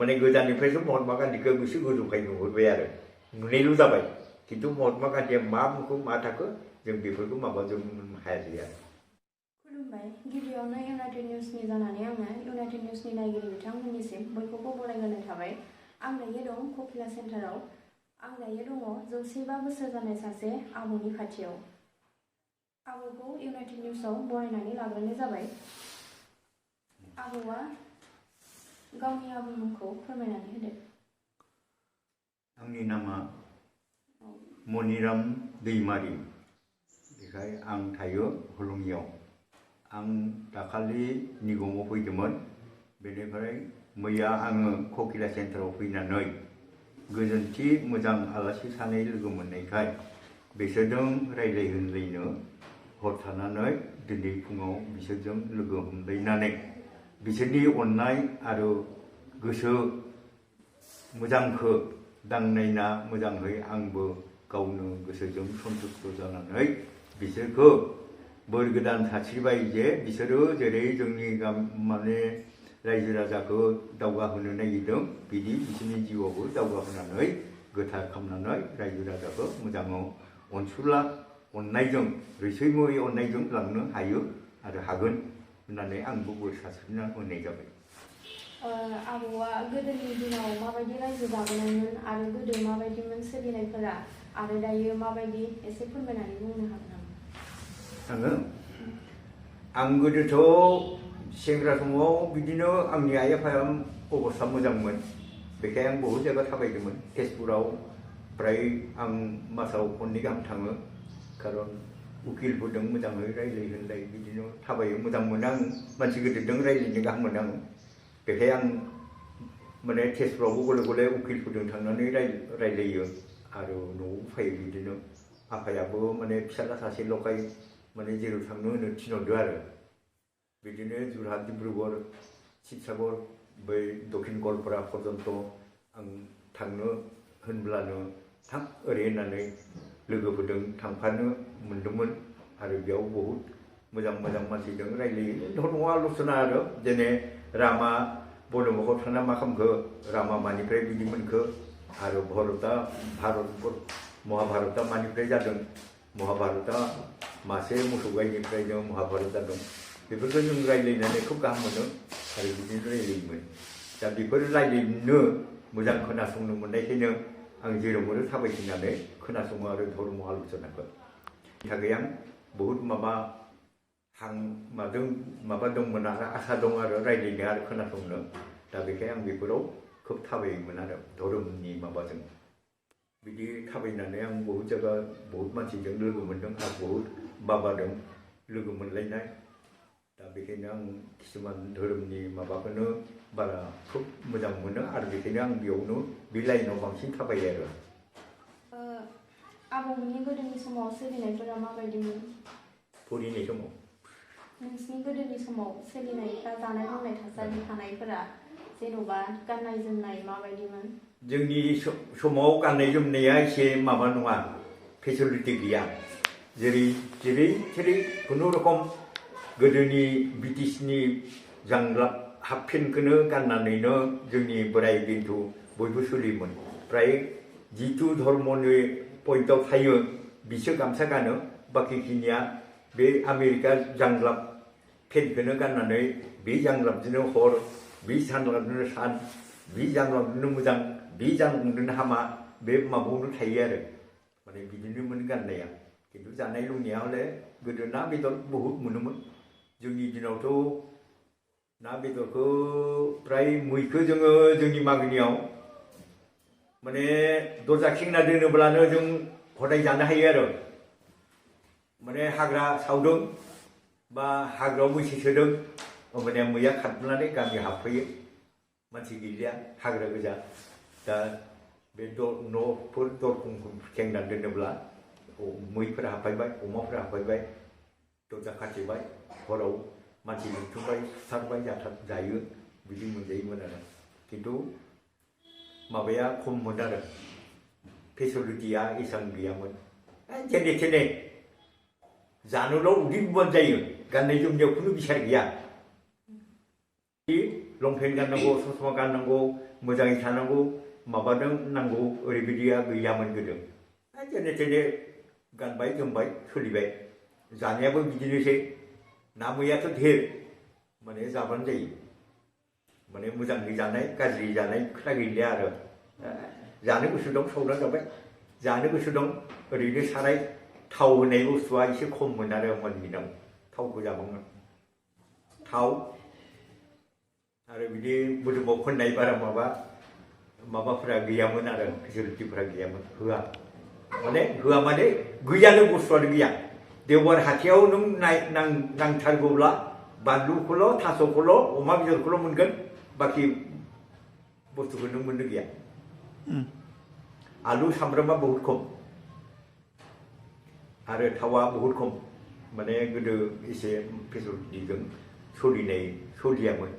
माने गोजाननिफ्रायसो महात्मा गान्धीखौ गोसो गोजौखाय नुहुरबाय आरो नुनायल' जाबाय खिन्थु महात्मा गान्धीया मा मुंखौ मा थाखो जों बेफोरखौ माबाजों हायासै आरो। खुलुमबाय। गिबियावनो इउनाइटेड निउसनि जानानै आङो इउनाइटेड निउसनि नायगिरि बिथांमोननिसिम बयखौबो बरायहोनाय थाबाय। आं दायो दं ककिला सेन्टाराव। आं दायो दङ 105 बोसोर जानाय सासे आबौनि खाथियाव। आबौखौ इउनाइटेड निउसाव बरायनानै लाग्रोनाय जाबाय। आबौआ गावनि आबुं मुंखौ फोरमायनानै होदो। आंनि नामा मनिराम दैमारि। बेखाय आं थायो हलंगियाव। आं दाखालि निगमाव फैदोंमोन। बेनिफ्राय मैया आङो ककिला सेन्टाराव फैनानै गोजोनथि मोजां आलासि सानै लोगो मोननायखाय बिसोरजों रायज्लायनो हर थानानै दिनै फुङाव बिसोरजों लोगो हमलायनानै बिसोरनि अननाय आरो गोसो मोजांखौ दांनायना मोजाङै आंबो गावनो गोसोजों सन्तुष्ट जानानै बिसोरखौ बोर गोदान सारस्रिबाय जे बिसोरो जेरै जोंनि माने रायजो राजाखौ दावगाहोनो नागिरदों बिदि बिसोरनि जिउआवबो दावगाहोनानै गोथार खालामनानै रायजो राजाखौ मोजाङाव अनसुला अननायजों रैसुमै अननायजों लांनो हायो आरो हागोन होननानै आंबो बोर सारस्रिना होनाय जाबाय। आबौआ गोदोनि दिनाव माबायदि रायजो जाबोनायमोन आरो गोदो माबायदिमोन सोलिनायफोरा आरो दायो माबायदि एसे फोरमायनानै बुंनो हागोन नामा? आं गोदोथ' सेंग्रा समाव बिदिनो आंनि आइ आफाया अबस्था मोजांमोन। बेखाय आं बहुद जायगा थाबायदोंमोन। तेजपुराव प्राय आं मासाव खननै गाहाम थाङो। खारन उकिलफोरजों मोजाङै रायज्लाय होनलाय बिदिनो थाबायो मोजां मोनो आं मानसि गिदिरजों रायज्लायनो गाहाम मोनो आं। बेखाय आं माने तेजपुरावबो गले गले उकिलफोरजों थांनानै रायज्लायो आरो न'आव फैयो बिदिनो। आफायाबो माने फिसाला सासेल'खाय माने जेराव थांनो होनो थिनहरदो आरो बिदिनो जरहाट डिब्रुगड़ शिबसागर बै दक्षिण गवालपारा पर्यन्त आं थांनो होनब्लानो थाब ओरै होननानै लोगोफोरजों थांफानो मोनदोंमोन आरो बेयाव बहुद मोजां मोजां मानसिजों रायज्लायो। धर्म आल'सना आरो जेने रामा बड'मायाव थांना मा खालामखो रामा मानिफ्राय बिदि मोनखो आरो महाभारतआ मानिफ्राय जादों महाभारतआ मासे मोसौ गायनिफ्रायनो महाभारत जादों। बेफोरखौ जों रायज्लायनानै खोब गाहाम मोनो आरो बिदिनो रायज्लायोमोन। दा बेफोर रायज्लायनो मोजां खोनासंनो मोननायखायनो आं जेराव मोनो थाबायथिंनानै खोनासङो आरो धर्म आल'सनाखौ। थाखाय आं बहुद माबा दंमोन आरो आसा दं आरो रायज्लायनो आरो खोनासंनो। दा बेखाय आं बेफोराव खोब थाबायोमोन आरो धोरोमनि माबाजों। बिदि थाबायनानै आं बहुद जायगा बहुद मानसिजों लोगो मोन्दों आरो बहुद बाबादों लोगो मोनलायनाय। दा बेखायनो आं किसुमान धोरोमनि माबाखौनो बारा खोब मोजां मोनो आरो बेखायनो आं बेयावनो बे लाइनाव बांसिन थाबायो आरो। आबौनि गोदोनि समाव सोलिनायफोरा माबायदिमोन? फरिनाय समाव नोंसिनि गोदोनि समाव सोलिनायफ्रा जानाय लोंनाय थासारि थानायफोरा जेन'बा गाननाय जोमनाय माबायदिमोन? जोंनि समाव गाननाय जोमनाया एसे माबा नङा फेसिलिटि गैया। जेरै खुनुरखम गोदोनि ब्रिटिशनि जांलाब हाफ पेन्टखौनो गाननानैनो जोंनि बोराय बेन्थ' बयबो सोलियोमोन। फ्राय जिथु धर्मनि पइन्टआव थायो बिसोर गामसा गानो बाखिखिनिया बे आमेरिका जांलाब पेन्टखौनो गाननानै बे जांलाबजोंनो हर बे जांलाबजोंनो सान बे जांलाबजोंनो मोजां बे जांलाबजोंनो हामा बे माबायावनो थायो आरो माने बिदिनोमोन गाननाया। खिन्थु जानाय लोंनाया हले गोदो ना बेदर बहुद मोनोमोन। जोंनि दिनावथ' ना बेदरखौ प्राय मैखौ जोङो जोंनि मागोनियाव माने दरजा खेंना दोनोब्लानो जों हदाय जानो हायो आरो माने हाग्रा सावदों बा हाग्रायाव मैसो सोदों होमबानिया मैया खारबोनानै गामियाव हाबफैयो। मानसि गैलिया हाग्रा गोजा। दा बे न'फोर दरखंखौ खेंना दोनोब्ला मैफोरा हाबफैबाय अमाफोरा हाबफैबाय दरजा खाथेबाय हराव मानसि लिंथुमबाय सुथारबाय जायो बिदि मोनजायोमोन आरो। खिन्थु माबाया खममोन आरो फेसिलिटिया एसेबां गैयामोन। जेने थेने जानोल' उदै बुंबानो जायो गाननाय जोमनायाव खुनु बिसार गैया। लंपेन्ट गाननांगौ ससमा गाननांगौ मोजाङै थानांगौ माबादों नांगौ ओरैबायदिया गैयामोन गोदो जेने थेने गानबाय जोमबाय सोलिबाय जानायाबो बिदिनोसै ना मैयाथ' धेर माने जाबानो जायो माने मोजाङै जानाय गाज्रि जानाय खोथा गैलिया आरो जानो गोसो दं सावना जाबाय जानो गोसो दं ओरैनो साराय थाव होनाय बुस्थुआ एसे खममोन आरो होमबानि दिनाव थावखौ जाबाङो थाव आरो बिदि मोदोमाव फोननाय बारा माबाफोरा गैयामोन आरो फेसिलिटिफोरा गैयामोन होआ माने गैयानो बुस्थुआनो गैया देवबार हाथायाव नों नांथारगौब्ला बानलुखौल' थास'खौल' अमा बेदरखौल' मोनगोन बाखि बुस्थुखौ नों मोननो गैया आलु सामब्रामा बहुत खम आरो थावा बहुत खम माने गोदो एसे फेसिलिटिजों सोलियामोन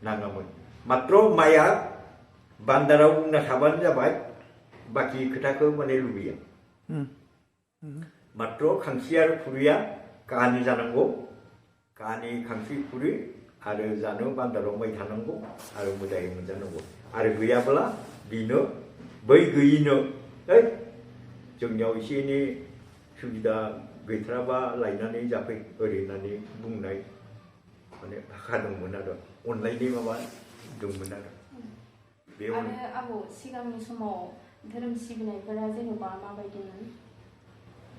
नाङामोन मात्र माइया बान्दाराव बुंना थाबानो जाबाय बाखि खोथाखौ माने लुबैया मात्र खांसि आरो खुरैया काहानि जानांगौ काहानि खांसि खुरै आरो जानो बान्दाराव माइ थानांगौ आरो मोजाङै मोनजानांगौ आरो गैयाब्ला बेनो बै गैयिनो जोंनियाव एसे एनै सुबिदा गैथाराबा लायनानै जाफै ओरै होननानै बुंनाय माने भाषा दंमोन आरो अनलायनाय माबा दंमोन आरो आबौ सिगांनि समाव धोरोम सिबिनायफोरा जेनेबा माबायदिमोन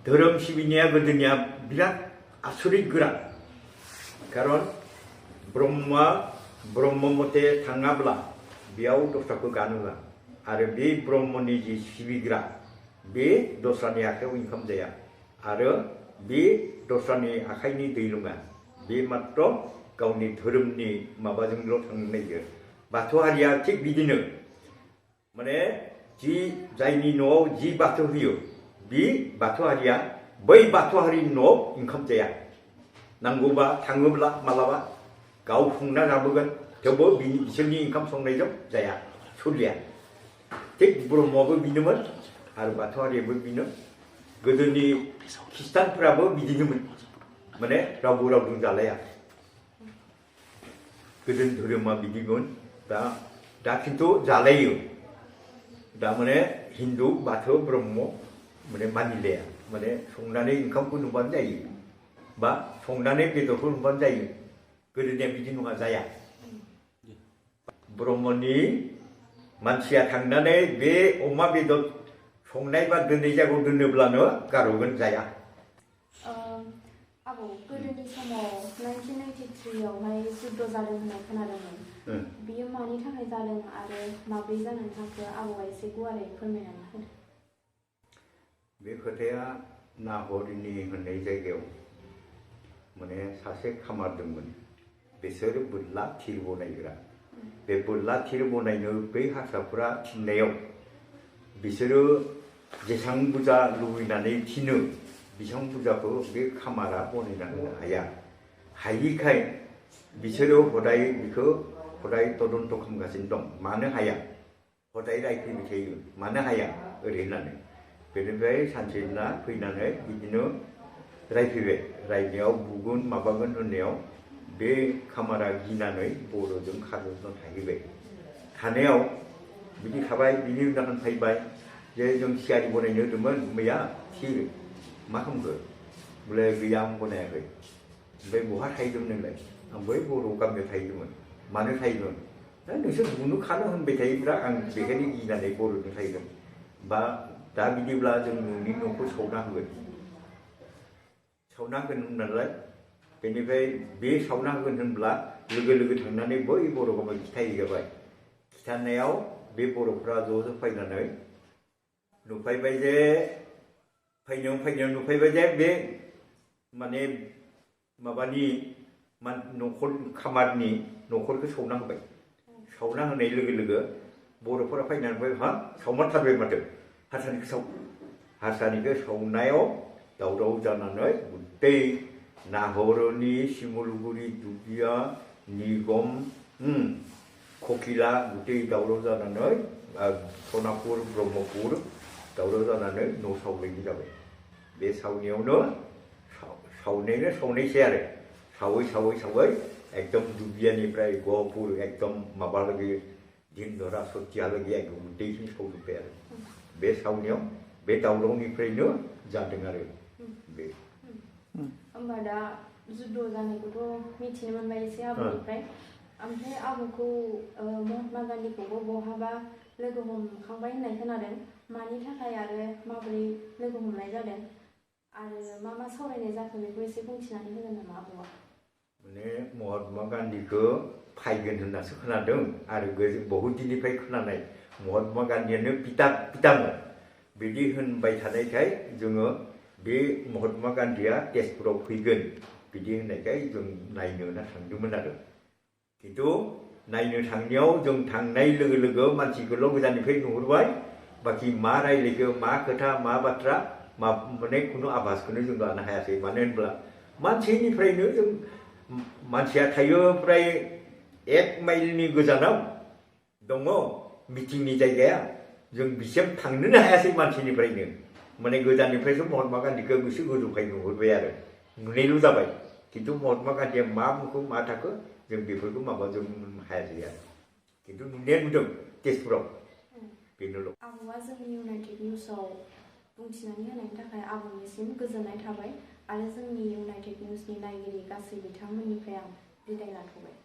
धोरोम सिबिनाया गोदोनिया बिराद आसरित गोरा खारन ब्रह्म मते थाङाब्ला बेयाव दस्राखौ गानो होआ आरो बे ब्रह्मनि जि सिबिग्रा बे दस्रानि आखायाव इनकाम जाया आरो बे दस्रानि आखाइनि दै लोङा बे मात्र गावनि धोरोमनि माबाजोंल' थांनो नागिरो बाथौ हारिया थिग बिदिनो माने जायनि न'आव जि बाथौ होयो बे बाथौ हारिया बै बाथौ हारिनि न'आव इनकाम जाया नांगौबा थाङोब्ला मालाबा गाव संना जाबोगोन थेवबो बिसोरनि इनकाम संनायजों जाया सोलिया थिग ब्रह्मआबो बिनोमोन आरो बाथौ हारियाबो बिनो गोदोनि ख्रिस्टानफोराबो बिदिनोमोन माने रावबो रावजों जालाया गोदोनि धोरोमा बिदिमोन दा खिन्थु जालायो दा माने हिन्दु बाथौ ब्रह्म माने मानिलाया माने संनानै ओंखामखौ नुबानो जायो बा संनानै बेदरखौ नुबानो जायो गोदोनिया बिदि नङा जाया ब्रह्मनि मानसिया थांनानै बे अमा बेदर संनाय बा दोननाय जायगायाव दोनोब्लानो गारहगोन जाया आबौ गोदोनि समाव 1993आवहाय जुद्ध जादों होननाय खोनादोंमोन बियो मानि थाखाय जादों आरो माब्रै जानानै थाखो आबौआ एसे गुवारै फोरमायनानै होदो बे खोथाया नाहरिनी होननाय जायगायाव माने सासे खामार दंमोन बिसोर बोरला थिर बनायग्रा बे बोरला थिर बनायनो बै हारसाफोरा थिननायाव बिसोरो जेसां बुरजा लुबैनानै थिनो बेसां बुरजाखौ बे खामारा बनायना होनो हायिखाय बिसोरो हदाय तदन्त खालामगासिनो दं मानो हाया हदाय रायफैबाय थायो मानो हाया ओरै होननानै बेनिफ्राय सानसेना फैनानै बिदिनो रायफैबाय रायनायाव बुगोन माबागोन होननायाव बे खामारा गिनानै बर'जों खारजोबना थाहैबाय थानायाव बिदि थाबाय बिनि उनाव फैबाय जे जों सियारि बनायनो होदोंमोन मैया थिर मा खालामखो बोले गैया आं बनायाखै ओमफ्राय बहा थाहैदों नोंलाय आं बै बर' गामियाव थाहैदोंमोन मानो थाहैदों दा नोंसोर बुनो खानो होनबाय थायोब्ला आं बेखायनो गिनानै बर'जों थाहैदों बा दा बिदिब्ला जों न'नि न'खौ सावना होगोन नालाय बेनिफ्राय बे सावना होगोन होनब्ला लोगो थांनानै बै बर' गामियाव खिथाहैजाबाय खिथानायाव बे बर'फ्रा ज' फैनानै नुफैबाय जे फैनायाव नुफैबाय जे बे माने माबानि न'खर खामारनि न'खरखौ सावना होबाय सावना होनाय लोगो बर'फोरा फैनानै सावमारथारबाय माथो हारसानिखौ सावनायाव दावराव जानानै गुतै नाहरनि शिमुलगुरि दुबिया निगम ककिला गुतै दावराव जानानै सनापुर ब्रह्मपुर दावराव जानानै न' सावलायनाय जाबाय बे सावनायावनो सावनायसै आरो सावै एकदम दुबियानिफ्राय गहपुर एकदम माबालागै दिनधरा सथियालागै एकदम दैखिनि सावजोब्बाय आरो बे सावनायाव बे दावरावनिफ्रायनो जादों आरो बे होमबा दा जुद्ध जानायखौथ' मिथिनो मोनबाय एसे आबौनिफ्राय ओमफ्राय आबौखौ महात्मा गान्धीखौबो बहाबा लोगो हमखांबाय होननाय खोनादों मानि थाखाय आरो माबोरै लोगो हमनाय जादों आरो मा मा सावरायनाय जाखो बेखौ एसे बुंथिनानै होगोन नामा आबौआ? माने महात्मा गान्धीखौ फायगोन होननासो खोनादों आरो बहुद दिननिफ्राय खोनानाय महात्मा गान्धीयानो पितामह बिदि होनबाय थानायखाय जोङो बे महात्मा गान्धीया तेजपुराव फैगोन बिदि होननायखाय जों नायनो होनना थांदोंमोन आरो खिन्थु नायनो थांनायाव जों थांनाय लोगो लोगो मानसिखौल' गोजाननिफ्राय नुहुरबाय बाखि मा रायलायखो मा खोथा मा बाथ्रा माने खुनु आभासखौनो जों लानो हायासै मानो होनब्ला मानसिनिफ्रायनो जों मानसिया थायो प्राय 1 माइलनि गोजानाव दङ मिटिंनि जायगाया जों बिसिम थांनोनो हायासै मानसिनिफ्रायनो माने गोजाननिफ्रायसो महात्मा गान्धीखौ गोसो गोजौखाय नुहुरबाय आरो नुनायल' जाबाय खिन्थु महात्मा गान्धीया मा बुंखो मा थाखो जों बेफोरखौ माबाजों हायासै आरो खिन्थु नुनाया नुदों तेजपुराव बेनोल'। आबौआ जोंनि इउनाइटेड निउसाव बुंथिनानै होनायनि थाखाय आबौनिसिम गोजोननाय थाबाय आरो जोंनि इउनाइटेड निउसनि नायगिरि गासै बिथांमोननिफ्राय आं बिदाय लाथ'बाय।